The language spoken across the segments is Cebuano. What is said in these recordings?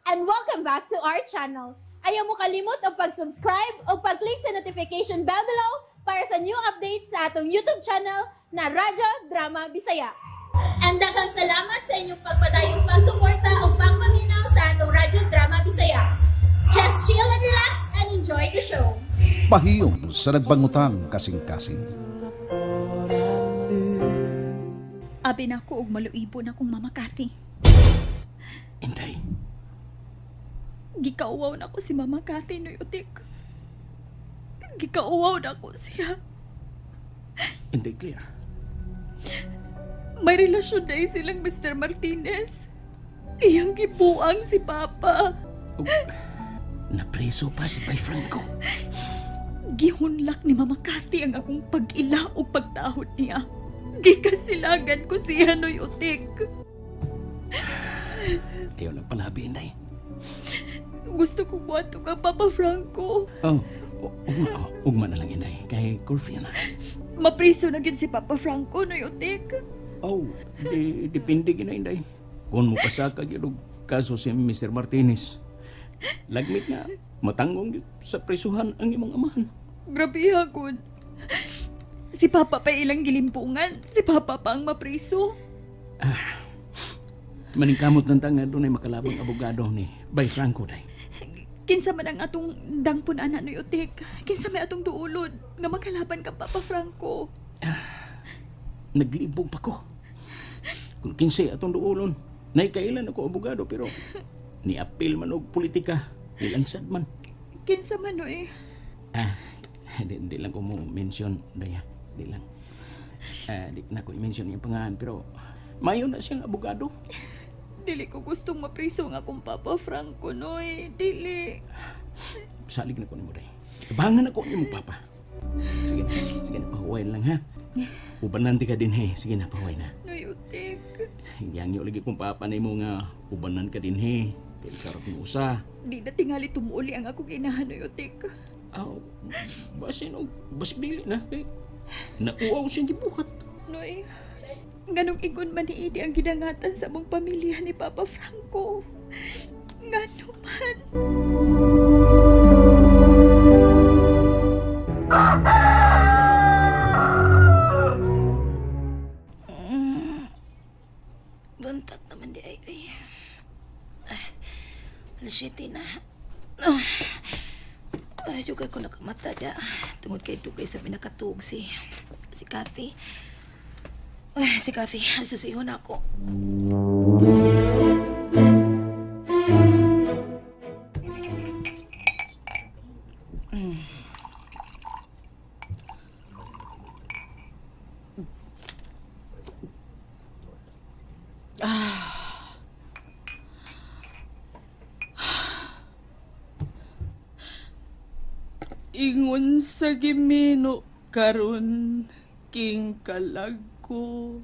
And welcome back to our channel. Ayaw mo kalimot og pag-subscribe o pag-click sa notification bell below para sa new updates sa atong YouTube channel na Radyo Drama Bisaya. And daghang salamat sa inyong pagpadayong pagsuporta o pagpaminaw sa atong Radyo Drama Bisaya. Just chill and relax and enjoy the show. Pahiyom sa nagbangutang kasing-kasing. Abi na ko og maluibo na kong Mama Cathy. Inday. Gikauwaw na ko si Mama Cathy, Noy Utik. Gikauwaw na ko siya. Inday, Claire. May relasyon na silang Mr. Martinez. Iyang gibuang si Papa. Oh, napreso pa si Bay Franco. Gihunlak ni Mama Cathy ang akong pag-ila o pagtahod niya. Gikasilagan ko siya, Noy Utik. Ayaw nagpalabi, Inday. Gusto ko buhato ka, Papa Franco. Oh, ugma, ugma na lang, Inday. Kay curfew na. Mapriso na gid si Papa Franco, Noy Utik. Oh, depende gina, Inday. Kung mo pasaka gyud og kaso si Mr. Martinez, lagmit nga matanggong sa prisuhan ang imong amahan. Grabe hagod. Si Papa pa ilang gilimpungan. Si Papa pa ang mapriso. Ah, maningkamot ng tanga doon ay makalabang abogado ni Bay Franco, day. Kinsa man ang atong dangpon ana, Noy Utik. Kinsa may atong duulod nga makalaban ka Papa Franco. Ah, naglibog pa ko. Kung kinsay atong duulon, naikailan ako abogado pero ni-appeal man og politika, nilangsad man. Kinsa man, Noy? Ah, di lang ko mo mention, daya. Di lang. Di na ko i-mention yung pangalan pero mayo na siyang abogado. Dili ko gustong mapriso nga akong Papa Franco, Noy. Dili. Salig na ko nimo, day. Tabangan ako nimo, Papa. Sige na, sige na, pahuway lang, ha? Ubanan ti ka din, he. Sige na, pahuway na. Noy, Utik. Yangyo lagi kong papa na mo nga ubanan ka din, he. Kaya ikaw kong usa. Di na tingali tumuuli ang akong inahan, Noy, Utik. Aw, basin o, basig dili na. Kay nauaw siyang gibuhat. Noy, nganong ingon man ni Idi ang gidangatan sa among pamilya ni Papa Franco. Ngano man. Buntat naman di ay. Ay, alas 7 na. Ay, dugay ko nakamata da. Tungod kay dugay sa pinakatuog si Cathy. Ay, si Cathy, susihon ako. Ingon sa gimino karon king kalag ko.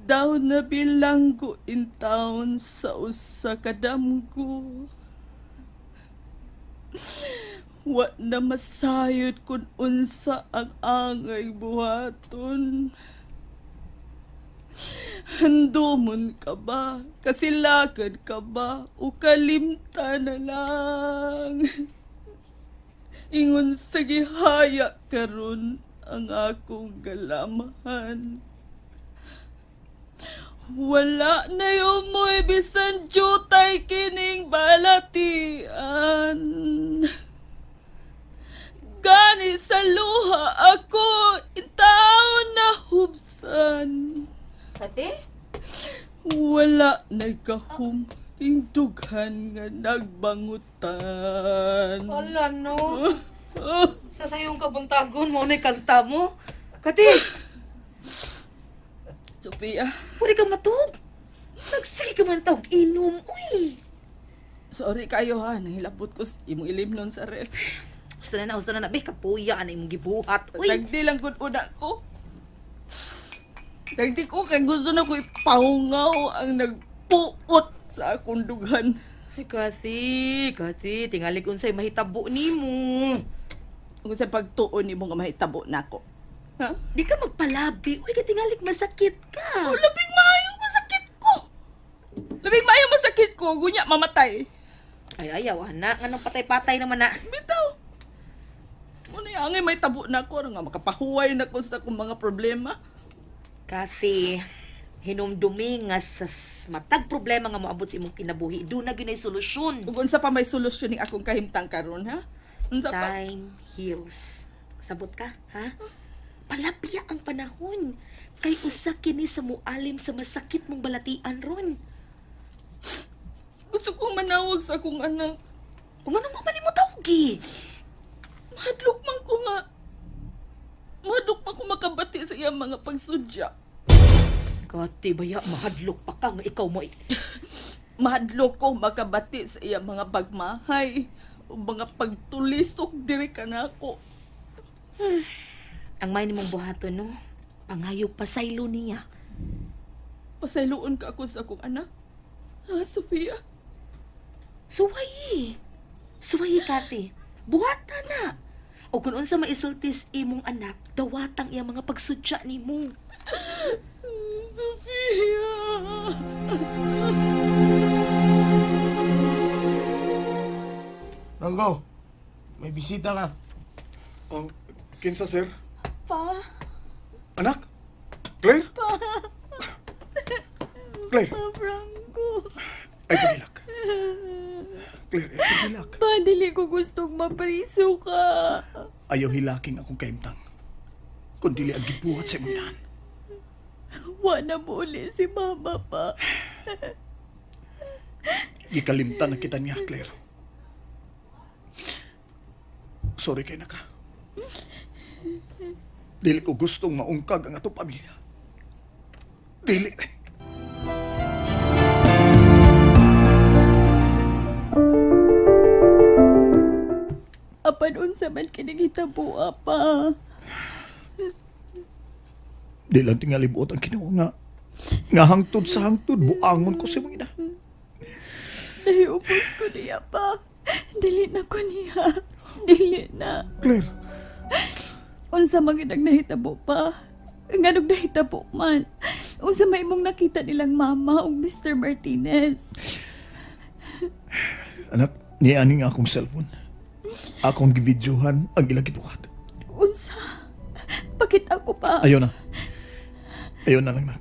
Daw na bilanggo in town sa usa ka damgo. Wa na masayod kun unsa ang angay buhaton. Handumon ka ba? Kasilakan ka ba? O kalimta na lang? Ingon sa gihaya karon ang akong galamahan. Wala na yumoy bisan jutay kining balatian. Gani sa luha ako intaon na hubsan. Kate? Wala nagkahum ing dughan nga nagbangutan. Wala no. Sa sayong kabuntagon mo na kanta mo. Kate! Sophia. Pwede ka matug. Nagsige ka man tawag inom. Uy! Sorry kayo ha. Nahilabot ko imong ilim nun sa ref. Gusto na. Be, kapuya na imong gibuhat. Uy! Sagdi lang kung una ko. Sagdi ko kay gusto na ko ipahungaw ang nagpuot sa akong dughan. Ay, Kathy, tingali unsay mahitabo nimo. Kung sa pagtuon nimo nga mahitabo nako. Ha? Di ka magpalabi. Uy, katingalik masakit ka. Oh, labing maayo masakit ko. ko, gunya mamatay. Ay, ayaw, anak. Anong patay-patay naman na? Bitaw. Muna yung angay may tabo na ako, nga makapahuway na ko sa akong mga problema. Kathy, hinumdumi nga sa matag problema nga moabot sa imong kinabuhi, doon na gyud ay solusyon. Ug unsa pa may solusyon ning akong kahimtang karon, ha? Unsa pa? Time heals. Sabot ka, ha? Palapya ang panahon. Kay usa kini sa mualim sa masakit mong balatian ron. Gusto kong manawag sa akong anak. Kung ano man mo tawgi? Mahadlok man ko nga. Mahadlok man ko makabati sa iyang mga pagsudya. Kati baya, mahadlok pa ka nga ikaw mo. Mahadlok ko makabati sa iyang mga pagmahay o mga pagtulisok diri ka na ako. Ang may nimong buhaton, no? Pangayog pasaylo niya. Pasayloon ka ako sa akong anak. Ha, Sofia? Suwayi. Suwayi, Kati. Buhata na. O kung unsa maisultis imong anak, dawatang iyang mga pagsudya nimo. Sofia! Ranggo, may bisita ka. Oh, kinsa, sir? Pa? Anak? Claire? Pa? Claire? Pa, Franco. Ay, pagilak. Claire, ay, pagilak. Pa, dili ko gustong mapriso ka. Ayaw hilaking akong kahimtang. Kung dili ang gibuhat sa imong inahan. Wa na mo uli si mama pa. Gikalimtan na kita niya, Claire. Sorry kay naka. Dili ko gustong maungkag ang atong pamilya. Dili. Apan unsa man kini gitabo, apa. Di lang tingali buot ang Ginoo nga nga hangtod sa hangtod buangon ko sa imong ina. Nahiupos ko niya pa. Dili na ko niya. Dili na. Claire. Unsa man gyud ang nahitabo pa? Nganong nahitabo man? Unsa may imong nakita nilang mama ug Mr. Martinez? Anak, niani nga akong cellphone. Akong givideohan ang ilang gibuhat. Unsa? Bakit ako pa? Ayaw na. Ayaw na lang na.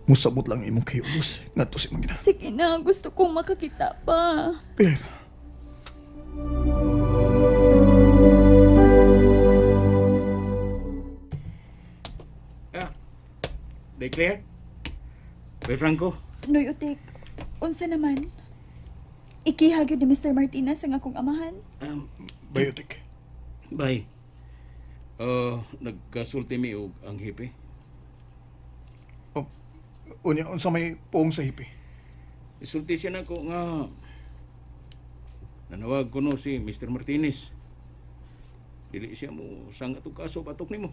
Musabot lang imong kayubos ngadto sa imong ina. Sige na, gusto kong makakita pa. Claire. Ah, Day Claire? Bay Franco? Noy Utik, unsa naman? Ikiha gyud ni Mr. Martinez ang akong amahan. Bay Utik. Bay. Nagkasulti mi og ang hipi. Oh, unya unsa may puong sa hipi? Isulti siya nako nga nanawag kuno si Mr. Martinez. Dili siya mo sangat og kaso batok nimo.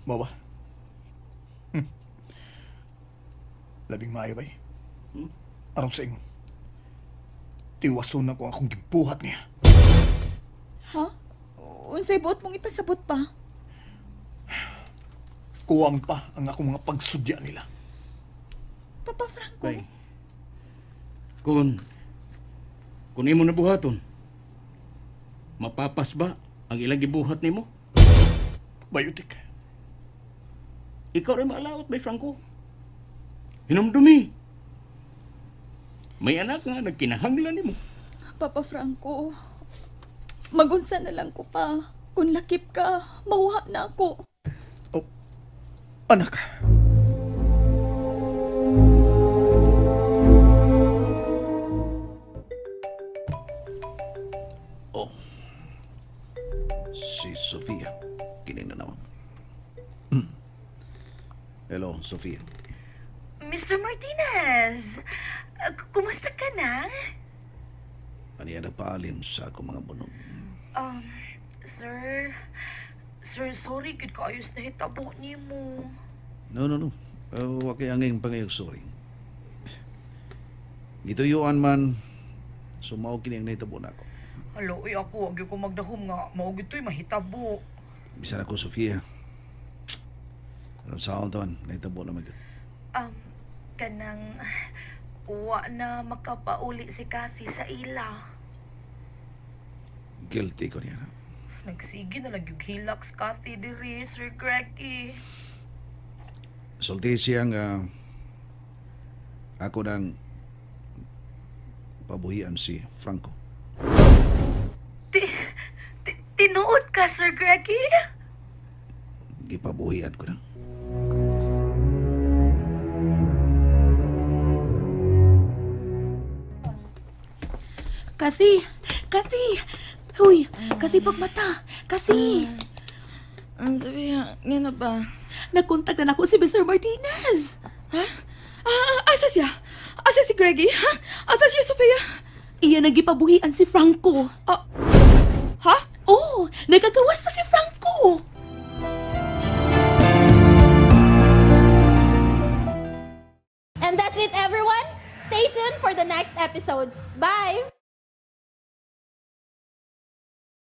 Mao ba? Labing maayo bay. Aron sa ingon. Tiwason na ko akong gibuhat niya. Ha? Unsay buot mong ipasabot pa? Kuwang pa ang akong mga pagsudya nila. Papa Franco. Bay. Kung imo nabuhaton, mapapas ba ang ilang gibuhat nimo? Bayutik. Ikaw rin maalaot, Bay Franco. Hinumdumi. May anak nga nagkinahanglan nimo. Papa Franco, magunsa na lang ko pa. Kung lakip ka, mawa na ako. Oh, anak. Oh. Si Sofia. Kining na naman. Hello, Sofia. Mr. Martinez, kumusta ka na? Aniya nagpaalin sa akong mga bunog. Sir, sorry, gud kaayos na hitabo nimo. No. Wa kay anging pangayog sorry. Gituyuan man, sumao kini ang nahitabo nako. Halo, uy ako, wag ko magdahom nga mao gitoy mahitabo. Bisan ako, Sofia. Pero sa akong taon, nahitabo na magyud. Kanang Wa na makapauli si Kathy sa ila. Guilty ko niya. Nagsige na lang yung hilak si Kathy diri, Sir Greggy. Sulti siya nga ako nang pabuhian si Franco. Tinuod ka, Sir Greggy? Gipabuhian ko na. Kathy! Kathy! Huy! Kathy, pagmata! Kathy! Ang sabi nga na ba? Nakontak na nako si Mr. Martinez! Ha? Asa siya? Asa si Greggy? Ha? Asa siya, Sofia? Iya nagipabuhian si Franco. Ha? Oh, nagagawas na si Franco! And that's it, everyone. Stay tuned for the next episodes. Bye!